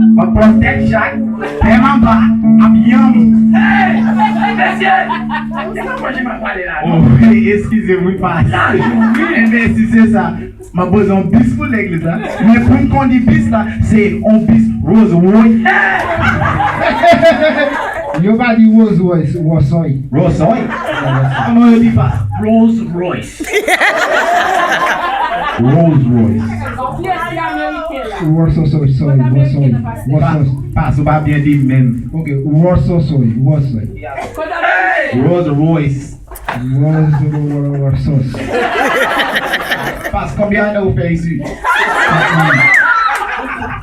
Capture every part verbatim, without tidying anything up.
M ap pran tèt chak, pè m anba, ap yanm. Hey! Mesye! Se pa manje m ap pale la, non. Oh, eskize m, wi, pa. Enben, si se sa, m ap poze yon bis pou legliz la. Men pou m kondi bis la, se yon bis Rolls Royce. Yo pa di Rolls Royce, Rolls Royce. Rolls Royce? Kòman yo di pa? Rolls Royce. Rolls Royce. Rolls Royce, sorry, Rolls Royce. Rolls Royce. Pas, ou pa byen di menm. Ok, Rolls Royce, Rolls Royce. Rolls Royce. Rolls Royce. Pas, konbyen ane ou fè isi?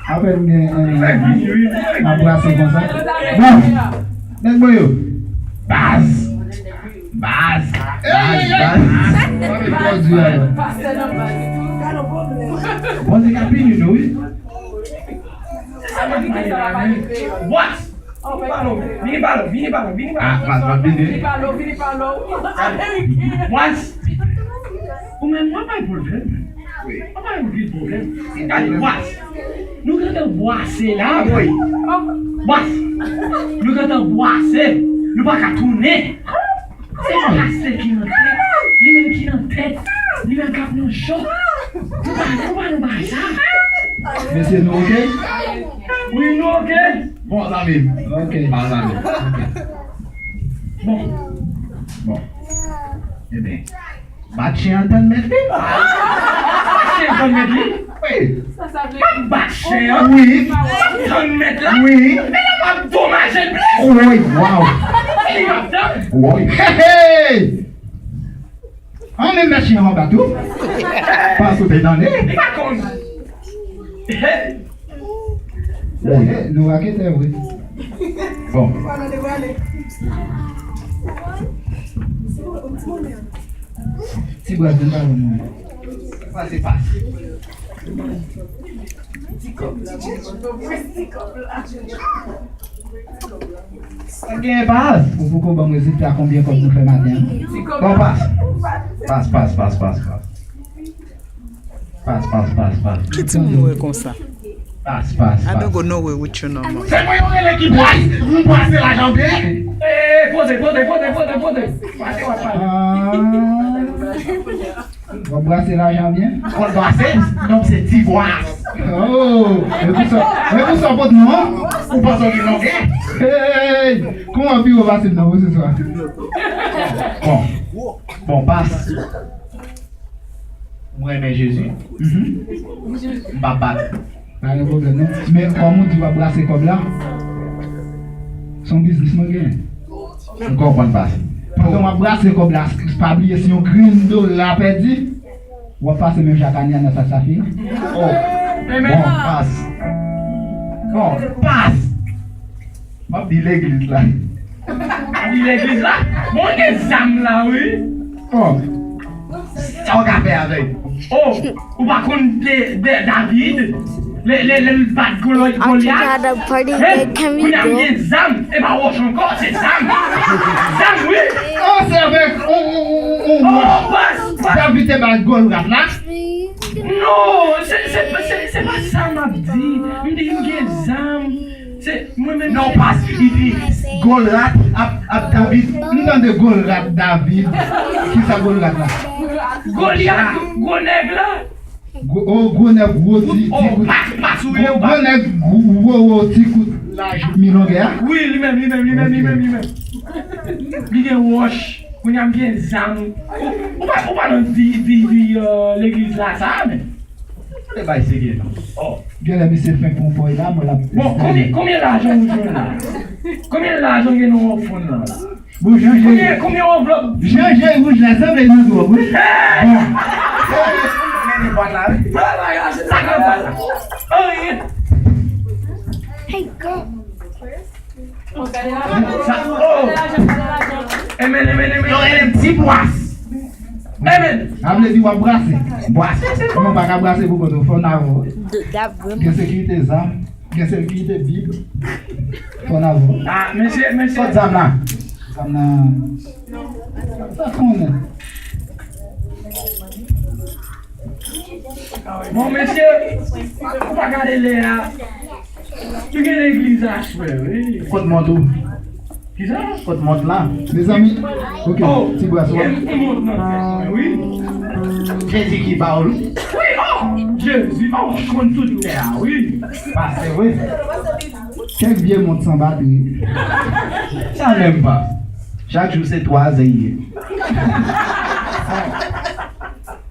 Apèn gen, eh, ap brase konsa. Bon, nèg mwen yo. Baz. Baz. Baz, baz. Bondye ka beni nou, wi. What? Vini pa lo, vini pa lo, vini pa lo, vini pa lo. Ah, Baz, Baz, vini. Vini pa lo, vini pa lo. What? Ou menm, mwen pa gen pwoblèm. Wi. Mwen pa gen pwoblèm. Gade, what? Nou gentan bwase la, wi. What? Nou gentan bwase. Nou pa ka tounen. Se pastè ki nan tèt, li menm ki nan tèt, li menm k ap nan chòk. Nou pa, nou pa nan bagay sa. Mesye, nou oke? Wi, nou oke. Bon, zanmi m. Ok. Bon, zanmi m. Ok. Bon. Bon. Ebyen, bat chen an tann mèt li. Bat chen an tann mèt li? Wi. Sa, sa vle di. M ap bat chen an. Wi. M ap tann mèt la. Wi. Men la m ap domaje l plis. Wi, waw. Li m ap tann. Wi. Hey, hey! An menm mèt chen an bat ou. Pas ou te tande. Li pa konn. Hey! Wi. Nou raketè, wi. Bon. Ti bwaz vin pale nou. Sa se pase. Sa gen Pas? Ou poko ban m rezilta konbyen kòb nou fè maten an? Bon, Pas. Pas, Pas, Pas, Pas, Pas. Pas, Pas, Pas, Pas. Ki timoun ou ye konsa? Pas, Pas, Pas. I don't go nowhere with you no more. Se mwen yo rele ki bwaz, m bwase lajan byen. Eh, poze, poze, poze, poze, poze. Pase w ap pale. Ah. W ap bwase lajan byen? Kòl bwase, non, se ti bwaz. Oh, e pou sa, e pou sa w pot non an? Ou panse w gen longen? Hey, kòman pi wo pase non se swa? Bon, bon, Pas. Mwen renmen Jezi. Mhm. M pa bat. Pa gen pwoblèm, non. Men kòm ou di w ap brase kòb la, se yon biznis mwen genyen. M konprann, Pas. Pandan w ap brase kòb la, pa bliye si yon grenn dola pèdi, w ap pase menm jan ak Ania nan sa Safi a. Oh. Bon, Pas. Bon, Pas. M ap di legliz la. M ap di legliz la? Bon, gen zam la, wi. Bon. Sa w ka fè avè l? Oh, ou pa konn de, de David? Lè, lè, lè l bat Golo-, Golyat? Hein? Kounye a m gen zam, e pa wòch ankò, se zam. Zam, wi. Oh, se avèk on, on, on, on, on wòch. Oh, Pas, Pas. David te bat Golyat la? Non, se, se, se, se pa sa m ap di. M di m gen zam. Se mwen menm. Non, Pas, li di Golyat ap, ap David. M tande Golyat, David. Kisa Golyat la? Golyat, gwo nèg la. Gwo, oh, gwo nèg, gwo ti, ti kout. Oh, Pas, Pas, ou ye, Pas. Gwo nèg, gwo, gwo, gwo ti kout laj, mi longè a? Wi, li menm, li menm, li menm, li menm, li menm. Li gen wòch, kounye a m gen zam. Ou, ou pa, ou pa nan di, di, di, euh, legliz la sa, men. Kote bay serye non? Oh. Genlè misye fenk pran fòy la, mwen l ap. Bon, konbyen, konbyen lajan ou jwenn la? Konbyen lajan gen nan ofrann nan la? Bon, Jan Jeri. Konbyen, konbyen anvlòp? Jan Jeri wouj la sanble nan dwòg, wi. Hey! Bon. Men li bwat la, wi. Sa ka fè la. Oh, yeah. Hey, girl. Sa, oh. Amen, amen, amen. Yo rele m ti bwas. Amen. Sa vle di w ap brase. Bwase. Kòman w pa ka brase pou kont ou? Fò n avè w. Gen sekirite zam, gen sekirite bib. Fò n avè w. Ah, mesye, mesye. Kot zam la? Zam nan. Sa konnen. Bon, mesye, ou pa gade lè a. Nou gen legliz aswè, wi. Kot mont ou? Kisa? Kot mont la? Mezanmi, ok, oh, ti bras wè. Gen yon mont nan tèt mwen, wi. Jezi ki ba w li. Wi, oh, Jezi, oh, m konn tout tè a, wi. Pastè, wi. Kèk vye mont san batri. Sa menm pa. Chak jou se twa zè ye.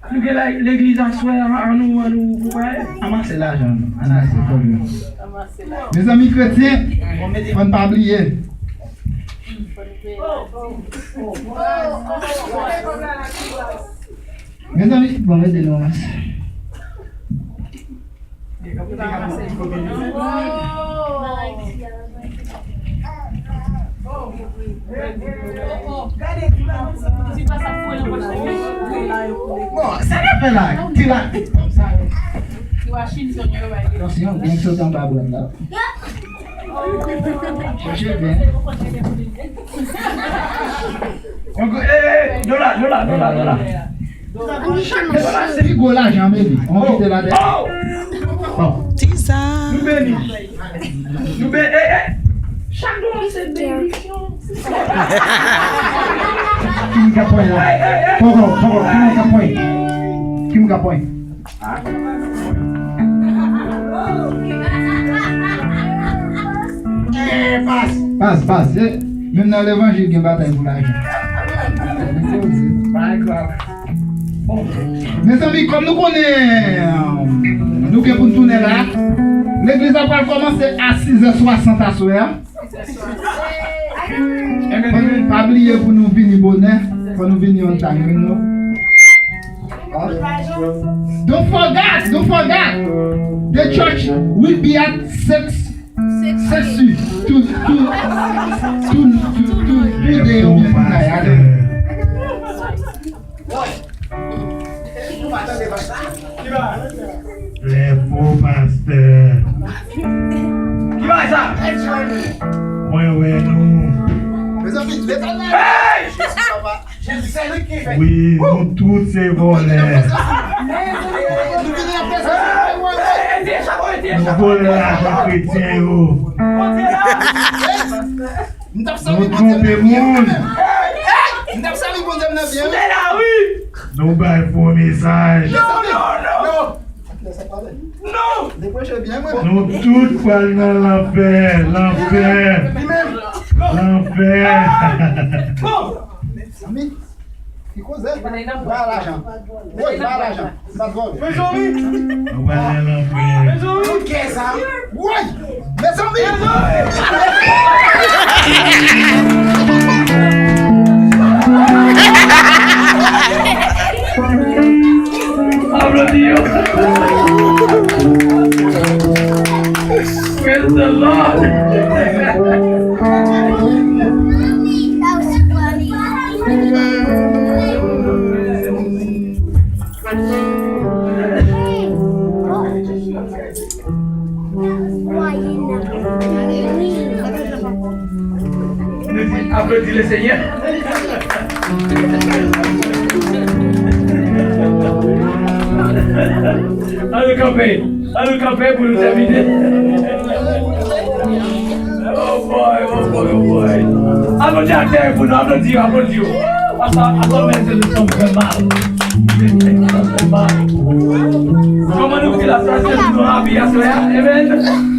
Nou gen la, legliz aswè, an, an nou, an nou, pou pa. Anmase lajan nou, anmase kòb nou. Mezanmi kretyen, fò n pa bliye. Mezanmi, bon, mete nou anmase. Bon, sa n ap fè la? Ti la, kòm sa. Atansyon, gen sot anba bwat la. Chèche byen. Onk, eh, eh, dola, dola, dola, dola. Pi gwo lajan, men li. On kite la dèyè. Bon. Ti sa. Nou beni. Nou beni. Eh, eh. Chak dola se benediksyon. Ki moun k ap pran la? Poko, poko, ki moun k ap pran? Ki moun k ap pran? Eh, pas. Pas, pas. Eh, menm nan levanjil gen batay pou lajan. Pa grav. Mezanmi, kòm nou konnen, nou gen pou n tounen la, legliz la pral kòmanse a sizè swasant aswè a. Fò nou pa bliye pou nou vini bonè. Fò nou vini on time, you know. Don't forget, don't forget. The church will be at six, six to, to, to, to, to, to, today, ou byen today, ale. Lè fo pastè. Ki bagay sa? Mwen wè nou. Hey! Wi, nou tout se vòlè. Nou vòlè lajan kretyen yo. M t ap sèvi Bondye m nan byen. M t ap sèvi Bondye m nan byen, wi. Nou bay fo mesaj. Non, non, non. Non. Nou tout pral nan lanfè, lanfè. Lanfè. Bon. Ki koze? Ba lajan. Woy, ba lajan. Sa dwòl. Mezanmi. Nou pral nan lanfè. Mezanmi. Kè sa. Woy. Mezanmi. Aplodi yo. Praise the Lord. Nou di, aplodi le Senyè. Ann nou kanpe. Ann nou kanpe pou nou tèmine. Oh boy, oh boy, oh boy. Aplodi aktè yo pou nou, aplodi yo, aplodi yo. Papa, aplodi yo, nou fè mal. Nou fè mal. Kòman nou fè la, sa se nou abi aswè a? Amen.